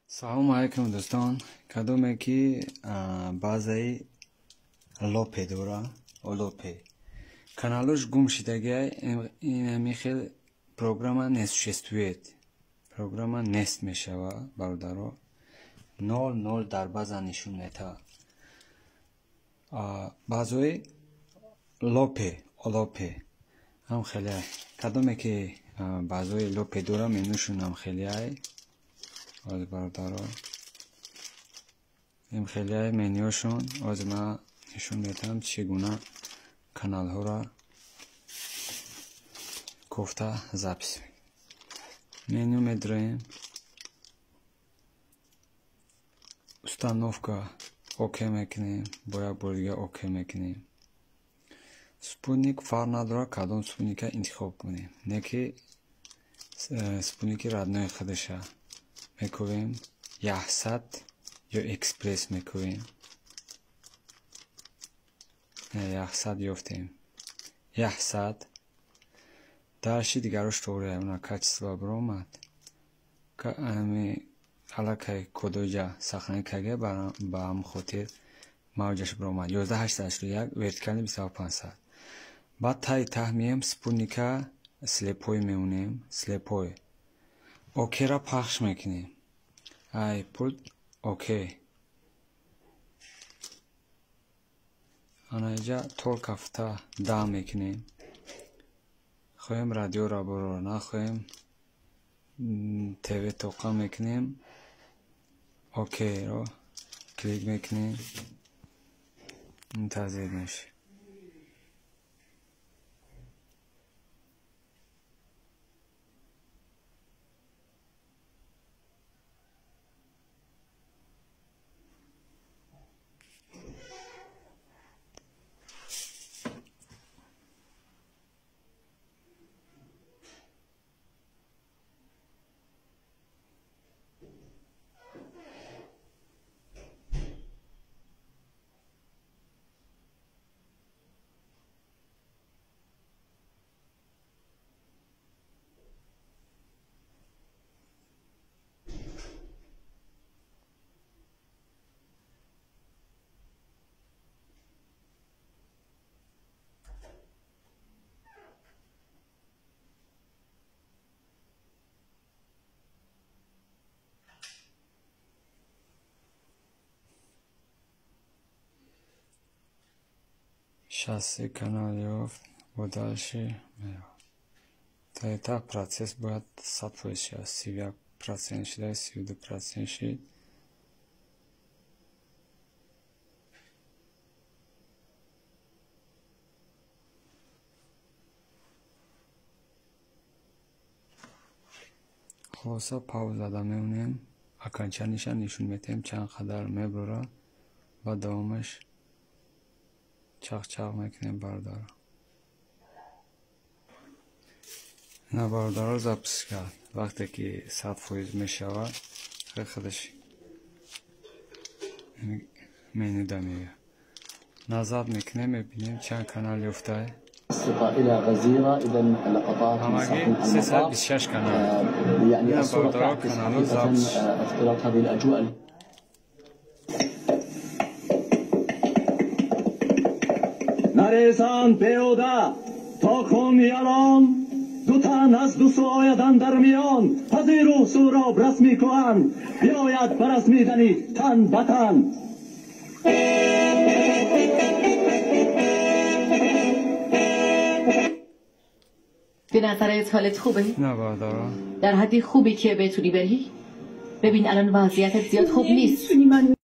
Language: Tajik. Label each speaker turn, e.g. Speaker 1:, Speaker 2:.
Speaker 1: Салому алайкум, дӯстон. Кадоме ки базаи Лопе дора, Олопе каналош гум шидагиай, инами хел программа не существует, программа нест мешава, бародаро, нол нол дар база нишон метавад. Баъзои Лопе, Олопе ҳам хеле, кадоме ки баъзои Лопе дора, менюшон ҳам хелеай. Ҳозир, бародаро, ин хелеай менюшон. Ҳозир ман нишон медиҳам, чӣ гуна каналҳоро кофта запись. Меню медроем, установка, окей мекунем, бо як бори дига окей мекунем. Спутник фарқ надорад, кадом спутника интихоб кунем, не ки спутники родной худаша мекӯвем, Яҳсад ё Экспресс мекӯвем. Яҳсад ёфтем, Яҳсад. Дальше дигарош тоғри, она качество биромад, аллакай кодоҷа сохранить карда, ба ҳамн хотир мавҷаш биромад 11.881, вертикальный 27.500. Баъд таи таҳ меем, спутника слепой мемонем, слепой, окейра пахш мекунем, ай пульт окей. Ана иҷа только фта да мекунем. Хоҳем, радиоро борора, нахоҳем, ТВ тоқа мекунем, окейро клик мекунем, мунтазир мешавем. 63 канал ёфт, бо дальше меравад. Та процесс бояд 100% шавад, 31% шуда, 32% шид. Хулоса, паузада мемонем, окончаниша нишон метаҳем, чанд қадар мебурад ва давомаш чақ-чақ мекунем, бародаро. Ина, бародаро, запись кард. Вақте ки 100% мешавад, худаш менюда меояд. Назад мекунем, мебинем, чанд канал ёфтай.
Speaker 2: إلى غزيرة إذا لقطات
Speaker 1: ҳамагӣ 326 канал.
Speaker 2: يعني
Speaker 1: ина
Speaker 2: الصورة
Speaker 1: бародаро,
Speaker 2: تعكس
Speaker 1: каналҳо
Speaker 2: حقيقة
Speaker 1: запись.
Speaker 2: اختلاط هذه الأجواء.
Speaker 3: نریزان پیوده تا خون یالان دو تن از دو سو آیدن در میان پذیرو سوراب رسمی کهن بیاید برسمیدنی تن به تن.
Speaker 4: به نظرت حالت خوبه؟
Speaker 1: نه бародаро.
Speaker 4: در حدی خوبی که بتونی بری؟ ببین، الان وضعیتت زیاد خوب نیست.
Speaker 5: نمیتونی منو